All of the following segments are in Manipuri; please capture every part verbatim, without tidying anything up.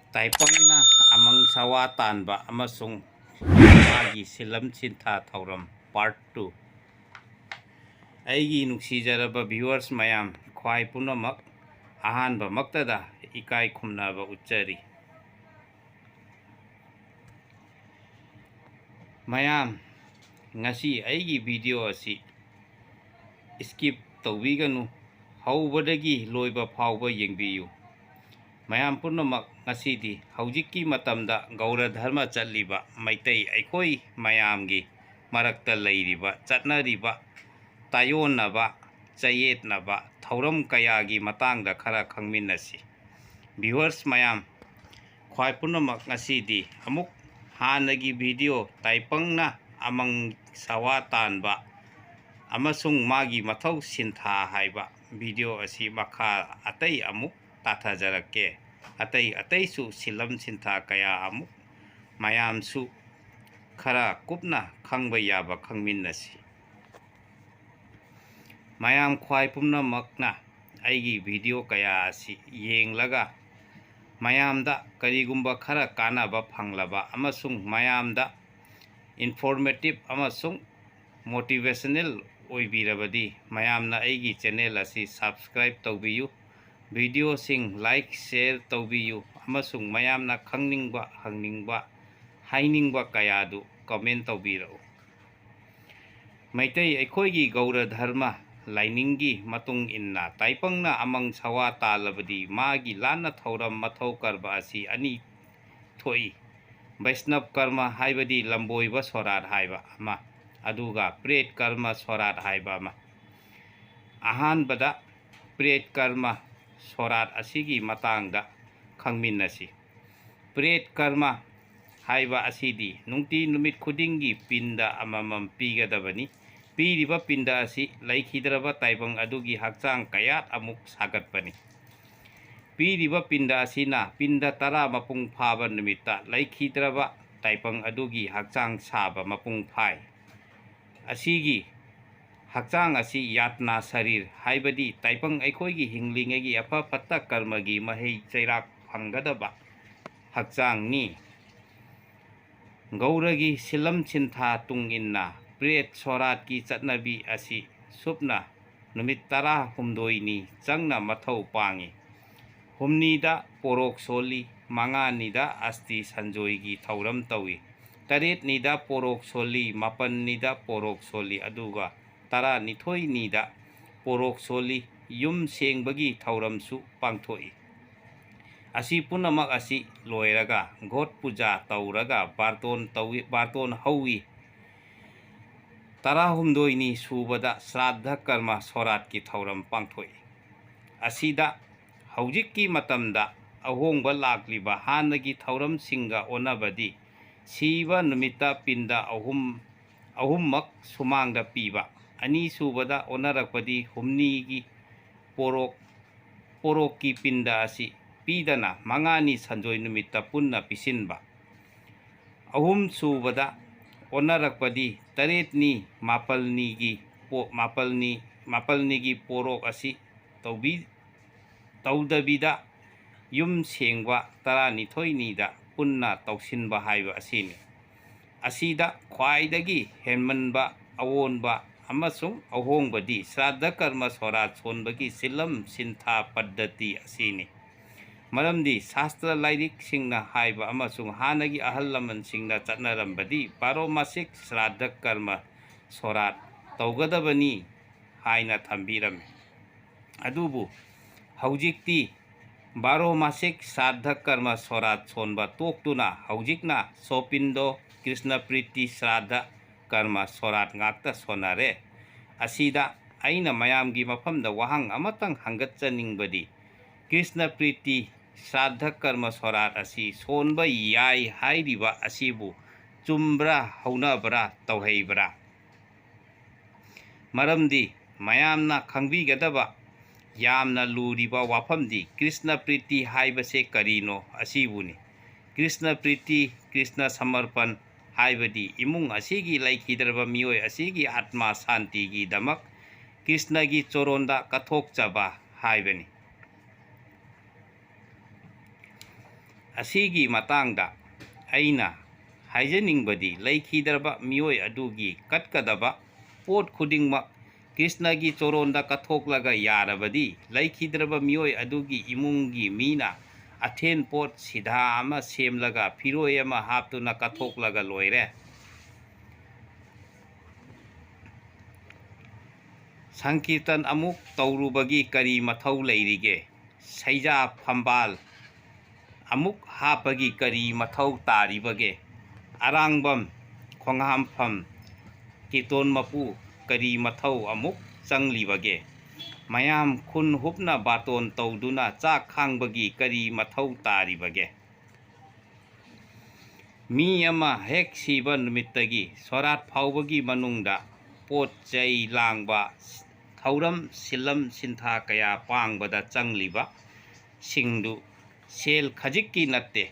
ꯇꯥꯏꯄꯪꯅ ꯑꯃꯪ ꯁꯋꯥ ꯇꯥꯟꯕ ꯑꯃꯁꯨꯡ ꯃꯥꯒꯤ ꯁꯤꯜꯂꯝ ꯁꯤꯟꯊꯥ ꯊꯧꯔꯝ Part Two꯫ ꯑꯩꯒꯤ ꯅꯨꯡꯁꯤꯖꯔꯕ viewers ꯃꯌꯥꯝ, ꯈ꯭ꯋꯥꯏ ꯄꯨꯝꯅꯃꯛ ꯑꯍꯥꯟꯕꯃꯛꯇꯗ ꯏꯀꯥꯏ ꯈꯨꯝꯅꯕ ꯎꯠꯆꯔꯤ꯫ ꯃꯌꯥꯝ, ꯉꯁꯤ ꯑꯩꯒꯤ video ꯑꯁꯤ skip ꯇꯧꯕꯤꯒꯅꯨ, ꯍꯧꯕꯗꯒꯤ ꯂꯣꯏꯕ ꯐꯥꯎꯕ ꯌꯦꯡꯕꯤꯌꯨ꯫ ꯃꯌꯥꯝ ꯄꯨꯝꯅꯃꯛ, ꯉꯁꯤꯗꯤ ꯍꯧꯖꯤꯛꯀꯤ ꯃꯇꯝꯗ ꯒꯧꯔ ꯙꯔꯃ ꯆꯠꯂꯤꯕ ꯃꯩꯇꯩ ꯑꯩꯈꯣꯏ ꯃꯌꯥꯝꯒꯤ ꯃꯔꯛꯇ ꯂꯩꯔꯤꯕ, ꯆꯠꯅꯔꯤꯕ, ꯇꯥꯏꯑꯣꯟꯅꯕ, ꯆꯌꯦꯠꯅꯕ ꯊꯧꯔꯝ ꯀꯌꯥꯒꯤ ꯃꯇꯥꯡꯗ ꯈꯔ ꯈꯪꯃꯤꯟꯅꯁꯤ꯫ Viewers ꯃꯌꯥꯝ, ꯈ꯭ꯋꯥꯏ ꯄꯨꯝꯅꯃꯛ, ꯉꯁꯤꯗꯤ ꯑꯃꯨꯛ ꯍꯥꯟꯅꯒꯤ video, ꯇꯥꯏꯄꯪꯅ ꯑꯃꯪ ꯁꯋꯥ ꯇꯥꯟꯕ ꯑꯃꯁꯨꯡ ꯃꯥꯒꯤ ꯃꯊꯧ ꯁꯤꯟꯊꯥ ꯍꯥꯏꯕ video ꯑꯁꯤ ꯃꯈꯥ ꯑꯇꯩ ꯑꯃꯨꯛ ꯇꯥꯊꯖꯔꯛꯀꯦ꯫ ꯑꯇꯩ ꯑꯇꯩꯁꯨ ꯁꯤꯜꯂꯝ ꯁꯤꯟꯊꯥ ꯀꯌꯥ ꯑꯃꯨꯛ ꯃꯌꯥꯝꯁꯨ ꯈꯔ ꯀꯨꯞꯅ ꯈꯪꯕ ꯌꯥꯕ ꯈꯪꯃꯤꯟꯅꯁꯤ꯫ ꯃꯌꯥꯝ, ꯈ꯭ꯋꯥꯏ ꯄꯨꯝꯅꯃꯛꯅ ꯑꯩꯒꯤ video ꯀꯌꯥ ꯑꯁꯤ ꯌꯦꯡꯂꯒ ꯃꯌꯥꯝꯗ ꯀꯔꯤꯒꯨꯝꯕ ꯈꯔ ꯀꯥꯟꯅꯕ ꯐꯪꯂꯕ ꯑꯃꯁꯨꯡ ꯃꯌꯥꯝꯗ informative ꯑꯃꯁꯨꯡ motivational ꯑꯣꯏꯕꯤꯔꯕꯗꯤ, ꯃꯌꯥꯝꯅ ꯑꯩꯒꯤ channel ꯑꯁꯤ subscribe ꯇꯧꯕꯤꯌꯨ, videoꯁꯤꯡ like, share ꯇꯧꯕꯤꯌꯨ ꯑꯃꯁꯨꯡ ꯃꯌꯥꯝꯅ ꯈꯪꯅꯤꯡꯕ, ꯍꯪꯅꯤꯡꯕ, ꯍꯥꯏꯅꯤꯡꯕ ꯀꯌꯥꯗꯨ comment ꯇꯧꯕꯤꯔꯛꯎ꯫ ꯃꯩꯇꯩ ꯑꯩꯈꯣꯏꯒꯤ ꯒꯧꯔ ꯙꯔꯃ ꯂꯥꯏꯅꯤꯡꯒꯤ ꯃꯇꯨꯡ ꯏꯟꯅ, ꯇꯥꯏꯄꯪꯅ ꯑꯃꯪ ꯁꯋꯥ ꯇꯥꯜꯂꯕꯗꯤ ꯃꯥꯒꯤ ꯂꯥꯟꯅ ꯊꯧꯔꯝ ꯃꯊꯧ ꯀꯔꯕ ꯑꯁꯤ ꯑꯅꯤ ꯊꯣꯛꯏ꯫ ꯕꯩꯁꯅꯕ ꯀꯔꯃ ꯍꯥꯏꯕꯗꯤ ꯂꯝꯕꯣꯏꯕ ꯁꯣꯔꯥꯠ ꯍꯥꯏꯕ ꯑꯃ, ꯑꯗꯨꯒ ꯄ꯭ꯔꯦꯠ ꯀꯔꯃ ꯁꯣꯔꯥꯠ ꯍꯥꯏꯕ ꯑꯃ꯫ ꯑꯍꯥꯟꯕꯗ ꯄ꯭ꯔꯦꯠ ꯀꯔꯃ ꯁꯣꯔꯥꯠ ꯑꯁꯤꯒꯤ ꯃꯇꯥꯡꯗ ꯈꯪꯃꯤꯟꯅꯁꯤ꯫ ꯄ꯭ꯔꯦꯠ ꯀꯔꯃ ꯍꯥꯏꯕ ꯑꯁꯤꯗꯤ ꯅꯨꯡꯇꯤ ꯅꯨꯃꯤꯠ ꯈꯨꯗꯤꯡꯒꯤ ꯄꯤꯟꯗ ꯑꯃꯃꯝ ꯄꯤꯒꯗꯕꯅꯤ꯫ ꯄꯤꯔꯤꯕ ꯄꯤꯟꯗ ꯑꯁꯤ ꯂꯩꯈꯤꯗ꯭ꯔꯕ ꯇꯥꯏꯕꯪ ꯑꯗꯨꯒꯤ ꯍꯛꯆꯥꯡ ꯀꯌꯥꯠ ꯑꯃꯨꯛ ꯁꯥꯒꯠꯄꯅꯤ꯫ ꯄꯤꯔꯤꯕ ꯄꯤꯟꯗ ꯑꯁꯤꯅ ꯄꯤꯟꯗ ꯇꯔꯥ ꯃꯄꯨꯡ ꯐꯥꯕ ꯅꯨꯃꯤꯠꯇ ꯂꯩꯈꯤꯗ꯭ꯔꯕ ꯇꯥꯏꯕꯪ ꯑꯗꯨꯒꯤ ꯍꯛꯆꯥꯡ ꯁꯥꯕ ꯃꯄꯨꯡ ꯐꯥꯏ꯫ ꯑꯁꯤꯒꯤ ꯍꯛꯆꯥꯡ ꯑꯁꯤ ꯌꯥꯇꯅꯥ ꯁꯔꯤꯔ, ꯍꯥꯏꯕꯗꯤ ꯇꯥꯏꯕꯪ ꯑꯩꯈꯣꯏꯒꯤ ꯍꯤꯡꯂꯤꯉꯩꯒꯤ ꯑꯐ ꯐꯠꯇ ꯀꯔꯃꯒꯤ ꯃꯍꯩ ꯆꯩꯔꯥꯛ ꯐꯪꯒꯗꯕ ꯍꯛꯆꯥꯡꯅꯤ꯫ ꯒꯧꯔꯒꯤ ꯁꯤꯂꯝ ꯁꯤꯟꯊꯥ ꯇꯨꯡ ꯏꯟꯅ ꯄ꯭ꯔꯦꯠ ꯁꯣꯔꯥꯠꯀꯤ ꯆꯠꯅꯕꯤ ꯑꯁꯤ ꯁꯨꯞꯅ ꯅꯨꯃꯤꯠ ꯇꯔꯥꯍꯨꯝꯗꯣꯏꯅꯤ ꯆꯪꯅ ꯃꯊꯧ ꯄꯥꯡꯏ꯫ ꯍꯨꯝꯅꯤꯗ ꯄꯣꯔꯣꯛ ꯁꯣꯜꯂꯤ, ꯃꯉꯥꯅꯤꯗ ꯑꯁꯇꯤ ꯁꯟꯖꯣꯏꯒꯤ ꯊꯧꯔꯝ ꯇꯧꯏ, ꯇꯔꯦꯠꯅꯤꯗ ꯄꯣꯔꯣꯛ ꯁꯣꯜꯂꯤ, ꯃꯥꯄꯟꯅꯤꯗ ꯄꯣꯔꯣꯛ ꯁꯣꯜꯂꯤ, ꯑꯗꯨꯒ ꯇꯔꯥꯅꯤꯊꯣꯏꯅꯤꯗ ꯄꯣꯔꯣꯛ ꯁꯣꯜꯂꯤ, ꯌꯨꯝ ꯁꯦꯡꯕꯒꯤ ꯊꯧꯔꯝꯁꯨ ꯄꯥꯡꯊꯣꯛꯏ꯫ ꯑꯁꯤ ꯄꯨꯝꯅꯃꯛ ꯑꯁꯤ ꯂꯣꯏꯔꯒ ꯒꯣꯠ ꯄꯨꯖꯥ ꯇꯧꯔꯒ ꯕꯥꯔꯇꯣꯟ ꯇꯧꯏ, ꯕꯥꯔꯇꯣꯟ ꯍꯧꯏ꯫ ꯇꯔꯥꯍꯨꯝꯗꯣꯏꯅꯤ ꯁꯨꯕꯗ ꯁ꯭ꯔꯥꯗꯙ ꯀꯔꯃ ꯁꯣꯔꯥꯠꯀꯤ ꯊꯧꯔꯝ ꯄꯥꯡꯊꯣꯛꯏ꯫ ꯑꯁꯤꯗ ꯍꯧꯖꯤꯛꯀꯤ ꯃꯇꯝꯗ ꯑꯍꯣꯡꯕ ꯂꯥꯛꯂꯤꯕ ꯍꯥꯟꯅꯒꯤ ꯊꯧꯔꯝꯁꯤꯡꯒ ꯑꯣꯟꯅꯕꯗꯤ ꯁꯤꯕ ꯅꯨꯃꯤꯠꯇ ꯄꯤꯟꯗ ꯑꯍꯨꯝ, ꯑꯍꯨꯝꯃꯛ ꯁꯨꯃꯥꯡꯗ ꯄꯤꯕ, ꯑꯅꯤꯁꯨꯕꯗ ꯑꯣꯟꯅꯔꯛꯄꯗꯤ ꯍꯨꯝꯅꯤꯒꯤ ꯄꯣꯔꯣꯛ, ꯄꯣꯔꯣꯛꯀꯤ ꯄꯤꯟꯗ ꯑꯁꯤ ꯄꯤꯗꯅ ꯃꯉꯥꯅꯤ ꯁꯟꯖꯣꯏ ꯅꯨꯃꯤꯠꯇ ꯄꯨꯟꯅ ꯄꯤꯁꯤꯟꯕ, ꯑꯍꯨꯝ ꯁꯨꯕꯗ ꯑꯣꯟꯅꯔꯛꯄꯗꯤ ꯇꯔꯦꯠꯅꯤ ꯃꯥꯄꯜꯅꯤꯒꯤ ꯄꯣ-, ꯃꯥꯄꯜꯅꯤ, ꯃꯥꯄꯜꯅꯤꯒꯤ ꯄꯣꯔꯣꯛ ꯑꯁꯤ ꯇꯧꯕꯤ-, ꯇꯧꯗꯕꯤꯗ ꯌꯨꯝ ꯁꯦꯡꯕ ꯇꯔꯥꯅꯤꯊꯣꯏꯅꯤꯗ ꯄꯨꯟꯅ ꯇꯧꯁꯤꯟꯕ ꯍꯥꯏꯕ ꯑꯁꯤꯅꯤ꯫ ꯑꯁꯤꯗ ꯈ꯭ꯋꯥꯏꯗꯒꯤ ꯍꯦꯟꯃꯟꯕ ꯑꯑꯣꯟꯕ ꯑꯃꯁꯨꯡ ꯑꯍꯣꯡꯕꯗꯤ ꯁ꯭ꯔꯥꯗꯙ ꯀꯔꯃ ꯁꯣꯔꯥꯠ ꯁꯣꯟꯕꯒꯤ ꯁꯤꯂꯝ ꯁꯤꯟꯊꯥ ꯄꯗ꯭ꯙꯇꯤ ꯑꯁꯤꯅꯤ꯫ ꯃꯔꯝꯗꯤ ꯁꯥꯁꯇ꯭ꯔ ꯂꯥꯏꯔꯤꯛꯁꯤꯡꯅ ꯍꯥꯏꯕ ꯑꯃꯁꯨꯡ ꯍꯥꯟꯅꯒꯤ ꯑꯍꯜ ꯂꯃꯟꯁꯤꯡꯅ ꯆꯠꯅꯔꯝꯕꯗꯤ ꯕꯥꯔꯣ ꯃꯥꯁꯤꯛ ꯁ꯭ꯔꯥꯗꯙ ꯀꯔꯃ ꯁꯣꯔꯥꯠ ꯇꯧꯒꯗꯕꯅꯤ ꯍꯥꯏꯅ ꯊꯝꯕꯤꯔꯝꯃꯤ꯫ ꯑꯗꯨꯕꯨ ꯍꯧꯖꯤꯛꯇꯤ ꯕꯥꯔꯣ ꯃꯥꯁꯤꯛ ꯁ꯭ꯔꯥꯗꯙ ꯀꯔꯃ ꯁꯣꯔꯥꯠ ꯁꯣꯟꯕ ꯇꯣꯛꯇꯨꯅ ꯍꯧꯖꯤꯛꯅ ꯁꯣꯄꯤꯟꯗꯣ ꯀ꯭ꯔꯤꯁꯅ ꯄ꯭ꯔꯤꯇꯤ ꯁ꯭ꯔꯥꯗꯙ ꯀꯔꯃ ꯁꯣꯔꯥꯠ ꯉꯥꯛꯇ ꯁꯣꯟꯅꯔꯦ꯫ ꯑꯁꯤꯗ ꯑꯩꯅ ꯃꯌꯥꯝꯒꯤ ꯃꯐꯝꯗ ꯋꯥꯍꯪ ꯑꯃꯇꯪ ꯍꯪꯒꯠꯆꯅꯤꯡꯕꯗꯤ, ꯀ꯭ꯔꯤꯁꯅ ꯄ꯭ꯔꯤꯇꯤ ꯁ꯭ꯔꯥꯗꯙ ꯀꯔꯃ ꯁꯣꯔꯥꯠ ꯑꯁꯤ ꯁꯣꯟꯕ ꯌꯥꯏ ꯍꯥꯏꯔꯤꯕ ꯑꯁꯤꯕꯨ ꯆꯨꯝꯕ꯭ꯔꯥ, ꯍꯧꯅꯕ꯭ꯔꯥ, ꯇꯧꯍꯩꯕ꯭ꯔꯥ? ꯃꯔꯝꯗꯤ ꯃꯌꯥꯝꯅ ꯈꯪꯕꯤꯒꯗꯕ ꯌꯥꯝꯅ ꯂꯨꯔꯤꯕ ꯋꯥꯐꯝꯗꯤ ꯀ꯭ꯔꯤꯁꯅ ꯄ꯭ꯔꯤꯇꯤ ꯍꯥꯏꯕꯁꯦ ꯀꯔꯤꯅꯣ ꯑꯁꯤꯕꯨꯅꯤ꯫ ꯀ꯭ꯔꯤꯁꯅ ꯄ꯭ꯔꯤꯇꯤ, ꯀ꯭ꯔꯤꯁꯅ ꯁꯃꯔꯄꯟ ꯍꯥꯏꯕꯗꯤ ꯏꯃꯨꯡ ꯑꯁꯤꯒꯤ ꯂꯩꯈꯤꯗ꯭ꯔꯕ ꯃꯤꯑꯣꯏ ꯑꯁꯤꯒꯤ ꯑꯥꯠꯃꯥ ꯁꯥꯟꯇꯤꯒꯤꯗꯃꯛ ꯀ꯭ꯔꯤꯁꯅꯒꯤ ꯆꯣꯔꯣꯟꯗ ꯀꯠꯊꯣꯛꯆꯕ ꯍꯥꯏꯕꯅꯤ꯫ ꯑꯁꯤꯒꯤ ꯃꯇꯥꯡꯗ ꯑꯩꯅ ꯍꯥꯏꯖꯅꯤꯡꯕꯗꯤ, ꯂꯩꯈꯤꯗ꯭ꯔꯕ ꯃꯤꯑꯣꯏ ꯑꯗꯨꯒꯤ ꯀꯠꯀꯗꯕ ꯄꯣꯠ ꯈꯨꯗꯤꯡꯃꯛ ꯀ꯭ꯔꯤꯁꯅꯒꯤ ꯆꯣꯔꯣꯟꯗ ꯀꯠꯊꯣꯛꯂꯒ ꯌꯥꯔꯕꯗꯤ, ꯂꯩꯈꯤꯗ꯭ꯔꯕ ꯃꯤꯑꯣꯏ ꯑꯗꯨꯒꯤ ꯏꯃꯨꯡꯒꯤ ꯃꯤꯅ ꯑꯊꯦꯟ ꯄꯣꯠ ꯁꯤꯙꯥ ꯑꯃ ꯁꯦꯝꯂꯒ ꯐꯤꯔꯣꯏ ꯑꯃ ꯍꯥꯞꯇꯨꯅ ꯀꯠꯊꯣꯛꯂꯒ ꯂꯣꯏꯔꯦ꯫ ꯁꯪꯀꯤꯔꯇꯟ ꯑꯃꯨꯛ ꯇꯧꯔꯨꯕꯒꯤ ꯀꯔꯤ ꯃꯊꯧ ꯂꯩꯔꯤꯒꯦ? ꯁꯩꯖꯥ ꯐꯝꯕꯥꯜ ꯑꯃꯨꯛ ꯍꯥꯞꯄꯒꯤ ꯀꯔꯤ ꯃꯊꯧ ꯇꯥꯔꯤꯕꯒꯦ? ꯑꯔꯥꯡꯕꯝ, ꯈꯣꯡꯍꯥꯝꯐꯝ, ꯀꯤꯔꯇꯣꯟ ꯃꯄꯨ ꯀꯔꯤ ꯃꯊꯧ ꯑꯃꯨꯛ ꯆꯪꯂꯤꯕꯒꯦ? ꯃꯌꯥꯝ ꯈꯨꯟ ꯍꯨꯞꯅ ꯕꯥꯇꯣꯟ ꯇꯧꯗꯨꯅ ꯆꯥꯛ ꯈꯥꯡꯕꯒꯤ ꯀꯔꯤ ꯃꯊꯧ ꯇꯥꯔꯤꯕꯒꯦ? ꯃꯤ ꯑꯃ ꯍꯦꯛ ꯁꯤꯕ ꯅꯨꯃꯤꯠꯇꯒꯤ ꯁꯣꯔꯥꯠ ꯐꯥꯎꯕꯒꯤ ꯃꯅꯨꯡꯗ ꯄꯣꯠ ꯆꯩ ꯂꯥꯡꯕ, ꯊꯧꯔꯝ ꯁꯤꯜꯂꯝ ꯁꯤꯟꯊꯥ ꯀꯌꯥ ꯄꯥꯡꯕꯗ ꯆꯪꯂꯤꯕ ꯁꯤꯡꯗꯨ ꯁꯦꯜ ꯈꯖꯤꯛꯀꯤ ꯅꯠꯇꯦ꯫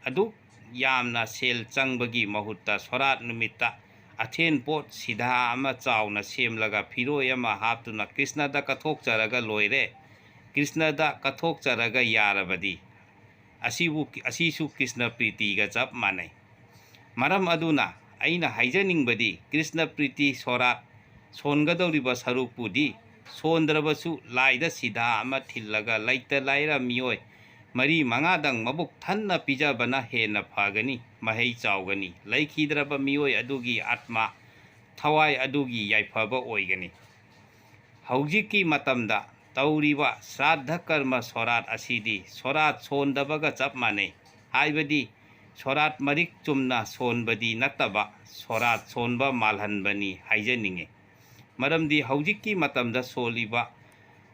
ꯑꯗꯨꯛ ꯌꯥꯝꯅ ꯁꯦꯜ ꯆꯪꯕꯒꯤ ꯃꯍꯨꯠꯇ ꯁꯣꯔꯥꯠ ꯅꯨꯃꯤꯠꯇ ꯑꯊꯦꯟ ꯄꯣꯠ ꯁꯤꯙꯥ ꯑꯃ ꯆꯥꯎꯅ ꯁꯦꯝꯂꯒ ꯐꯤꯔꯣꯏ ꯑꯃ ꯍꯥꯞꯇꯨꯅ ꯀ꯭ꯔꯤꯁꯅꯗ ꯀꯠꯊꯣꯛꯆꯔꯒ ꯂꯣꯏꯔꯦ꯫ ꯀ꯭ꯔꯤꯁꯅꯗ ꯀꯠꯊꯣꯛꯆꯔꯒ ꯌꯥꯔꯕꯗꯤ꯫ ꯑꯁꯤꯕꯨ, ꯑꯁꯤꯁꯨ ꯀ꯭ꯔꯤꯁꯅ ꯄ꯭ꯔꯤꯇꯤꯒ ꯆꯞ ꯃꯥꯟꯅꯩ꯫ ꯃꯔꯝ ꯑꯗꯨꯅ ꯑꯩꯅ ꯍꯥꯏꯖꯅꯤꯡꯕꯗꯤ, ꯀ꯭ꯔꯤꯁꯅ ꯄ꯭ꯔꯤꯇꯤ ꯁꯣꯔꯥꯠ ꯁꯣꯟꯒꯗꯧꯔꯤꯕ ꯁꯔꯨꯛꯄꯨꯗꯤ ꯁꯣꯟꯗ꯭ꯔꯕꯁꯨ ꯂꯥꯏꯗ ꯁꯤꯙꯥ ꯑꯃ ꯊꯤꯜꯂꯒ ꯂꯩꯇ ꯂꯥꯏꯔ ꯃꯤꯑꯣꯏ ꯃꯔꯤ ꯃꯉꯥꯗꯪ ꯃꯕꯨꯛ ꯊꯟꯅ ꯄꯤꯖꯕꯅ ꯍꯦꯟꯅ ꯐꯒꯅꯤ, ꯃꯍꯩ ꯆꯥꯎꯒꯅꯤ꯫ ꯂꯩꯈꯤꯗ꯭ꯔꯕ ꯃꯤꯑꯣꯏ ꯑꯗꯨꯒꯤ ꯑꯥꯠꯃꯥ, ꯊꯋꯥꯏ ꯑꯗꯨꯒꯤ ꯌꯥꯏꯐꯕ ꯑꯣꯏꯒꯅꯤ꯫ ꯍꯧꯖꯤꯛꯀꯤ ꯃꯇꯝꯗ ꯇꯧꯔꯤꯕ ꯁ꯭ꯔꯥꯗꯙ ꯀꯔꯃ ꯁꯣꯔꯥꯠ ꯑꯁꯤꯗꯤ ꯁꯣꯔꯥꯠ ꯁꯣꯟꯗꯕꯒ ꯆꯞ ꯃꯥꯟꯅꯩ꯫ ꯍꯥꯏꯕꯗꯤ ꯁꯣꯔꯥꯠ ꯃꯔꯤꯛ ꯆꯨꯝꯅ ꯁꯣꯟꯕꯗꯤ ꯅꯠꯇꯕ, ꯁꯣꯔꯥꯠ ꯁꯣꯟꯕ ꯃꯥꯜꯍꯟꯕꯅꯤ ꯍꯥꯏꯖꯅꯤꯡꯉꯤ꯫ ꯃꯔꯝꯗꯤ ꯍꯧꯖꯤꯛꯀꯤ ꯃꯇꯝꯗ ꯁꯣꯜꯂꯤꯕ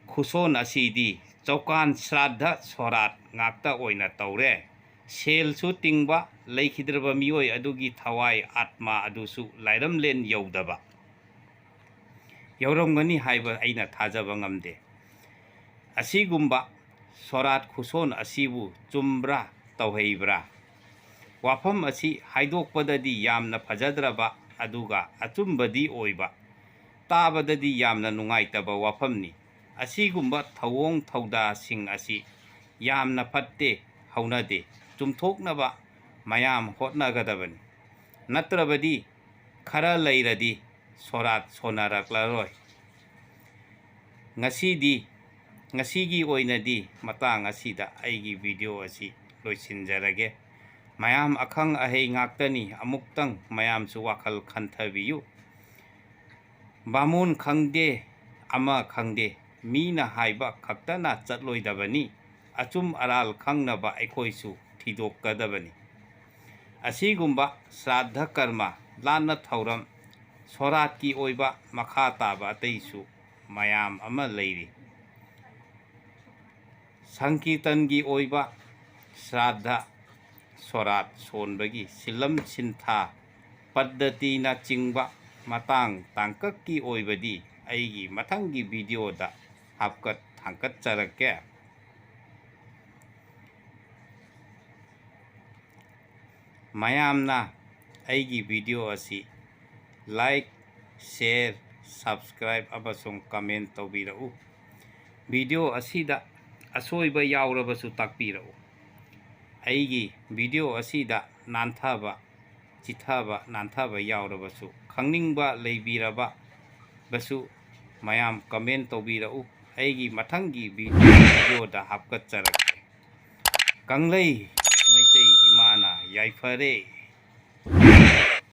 ꯈꯨꯁꯣꯟ ꯑꯁꯤꯗꯤ ꯆꯧꯀꯥꯟ ꯁ꯭ꯔꯥꯗꯙ ꯁꯣꯔꯥꯠ ꯉꯥꯛꯇ ꯑꯣꯏꯅ ꯇꯧꯔꯦ꯫ ꯁꯦꯜꯁꯨ ꯇꯤꯡꯕ, ꯂꯩꯈꯤꯗ꯭ꯔꯕ ꯃꯤꯑꯣꯏ ꯑꯗꯨꯒꯤ ꯊꯋꯥꯏ ꯑꯥꯠꯃꯥ ꯑꯗꯨꯁꯨ ꯂꯥꯏꯔꯝꯂꯦꯟ ꯌꯧꯗꯕ꯫ ꯌꯧꯔꯝꯒꯅꯤ ꯍꯥꯏꯕ ꯑꯩꯅ ꯊꯥꯖꯕ ꯉꯝꯗꯦ꯫ ꯑꯁꯤꯒꯨꯝꯕ ꯁꯣꯔꯥꯠ ꯈꯨꯁꯣꯟ ꯑꯁꯤꯕꯨ ꯆꯨꯝꯕ꯭ꯔꯥ, ꯇꯧꯍꯩꯕ꯭ꯔꯥ? ꯋꯥꯐꯝ ꯑꯁꯤ ꯍꯥꯏꯗꯣꯛꯄꯗꯗꯤ ꯌꯥꯝꯅ ꯐꯖꯗ꯭ꯔꯕ ꯑꯗꯨꯒ ꯑꯆꯨꯝꯕꯗꯤ ꯑꯣꯏꯕ, ꯇꯥꯕꯗꯗꯤ ꯌꯥꯝꯅ ꯅꯨꯡꯉꯥꯏꯇꯕ ꯋꯥꯐꯝꯅꯤ꯫ ꯑꯁꯤꯒꯨꯝꯕ ꯊꯧꯑꯣꯡ ꯊꯧꯗꯥꯁꯤꯡ ꯑꯁꯤ ꯌꯥꯝꯅ ꯐꯠꯇꯦ, ꯍꯧꯅꯗꯦ꯫ ꯆꯨꯝꯊꯣꯛꯅꯕ ꯃꯌꯥꯝ ꯍꯣꯠꯅꯒꯗꯕꯅꯤ꯫ ꯅꯠꯇ꯭ꯔꯕꯗꯤ ꯈꯔ ꯂꯩꯔꯗꯤ ꯁꯣꯔꯥꯠ ꯁꯣꯟꯅꯔꯛꯂꯔꯣꯏ꯫ ꯉꯁꯤꯗꯤ, ꯉꯁꯤꯒꯤ ꯑꯣꯏꯅꯗꯤ ꯃꯇꯥꯡ ꯑꯁꯤꯗ ꯑꯩꯒꯤ video ꯑꯁꯤ ꯂꯣꯏꯁꯤꯟꯖꯔꯒꯦ꯫ ꯃꯌꯥꯝ ꯑꯈꯪ ꯑꯍꯩ ꯉꯥꯛꯇꯅꯤ, ꯑꯃꯨꯛꯇꯪ ꯃꯌꯥꯝꯁꯨ ꯋꯥꯈꯜ ꯈꯟꯊꯕꯤꯌꯨ꯫ ꯕꯥꯃꯣꯟ ꯈꯪꯗꯦ, ꯑꯃ ꯈꯪꯗꯦ, ꯃꯤꯅ ꯍꯥꯏꯕ ꯈꯛꯇꯅ ꯆꯠꯂꯣꯏꯗꯕꯅꯤ꯫ ꯑꯆꯨꯝ ꯑꯔꯥꯜ ꯈꯪꯅꯕ ꯑꯩꯈꯣꯏꯁꯨ ꯊꯤꯗꯣꯛꯀꯗꯕꯅꯤ꯫ ꯑꯁꯤꯒꯨꯝꯕ ꯁ꯭ꯔꯥꯗꯙ ꯀꯔꯃ, ꯂꯥꯟꯅ ꯊꯧꯔꯝ, ꯁꯣꯔꯥꯠꯀꯤ ꯑꯣꯏꯕ ꯃꯈꯥ ꯇꯥꯕ ꯑꯇꯩꯁꯨ ꯃꯌꯥꯝ ꯑꯃ ꯂꯩꯔꯤ꯫ ꯁꯪꯀꯤꯔꯇꯟꯒꯤ ꯑꯣꯏꯕ ꯁ꯭ꯔꯥꯗꯙ, ꯁꯣꯔꯥꯠ ꯁꯣꯟꯕꯒꯤ ꯁꯤꯂꯝ ꯁꯤꯟꯊꯥ ꯄꯗ꯭ꯙꯇꯤꯅꯆꯤꯡꯕ ꯃꯇꯥꯡ ꯇꯥꯡꯀꯛꯀꯤ ꯑꯣꯏꯕꯗꯤ ꯑꯩꯒꯤ ꯃꯊꯪꯒꯤ videoꯗ ꯍꯥꯞꯀꯠ ꯊꯥꯡꯀꯠꯆꯔꯛꯀꯦ꯫ ꯃꯌꯥꯝꯅ ꯑꯩꯒꯤ video ꯑꯁꯤ like, share, subscribe ꯑꯃꯁꯨꯡ comment ꯇꯧꯕꯤꯔꯛꯎ꯫ Video ꯑꯁꯤꯗ ꯑꯁꯣꯏꯕ ꯌꯥꯎꯔꯕꯁꯨ ꯇꯥꯛꯄꯤꯔꯛꯎ꯫ ꯑꯩꯒꯤ video ꯑꯁꯤꯗ ꯅꯥꯟꯊꯕ, ꯆꯤꯊꯕ, ꯅꯥꯟꯊꯕ ꯌꯥꯎꯔꯕꯁꯨ, ꯈꯪꯅꯤꯡꯕ ꯂꯩꯕꯤꯔꯕꯁꯨ ꯃꯌꯥꯝ comment ꯇꯧꯕꯤꯔꯛꯎ꯫ ꯑꯩꯒꯤ ꯃꯊꯪꯒꯤ video, videoꯗ ꯍꯥꯞꯀꯠꯆꯔꯛꯀꯦ꯫ ꯀꯪꯂꯩ ꯃꯩꯇꯩ ꯏꯃꯥꯅ ꯌꯥꯏꯐꯔꯦ꯫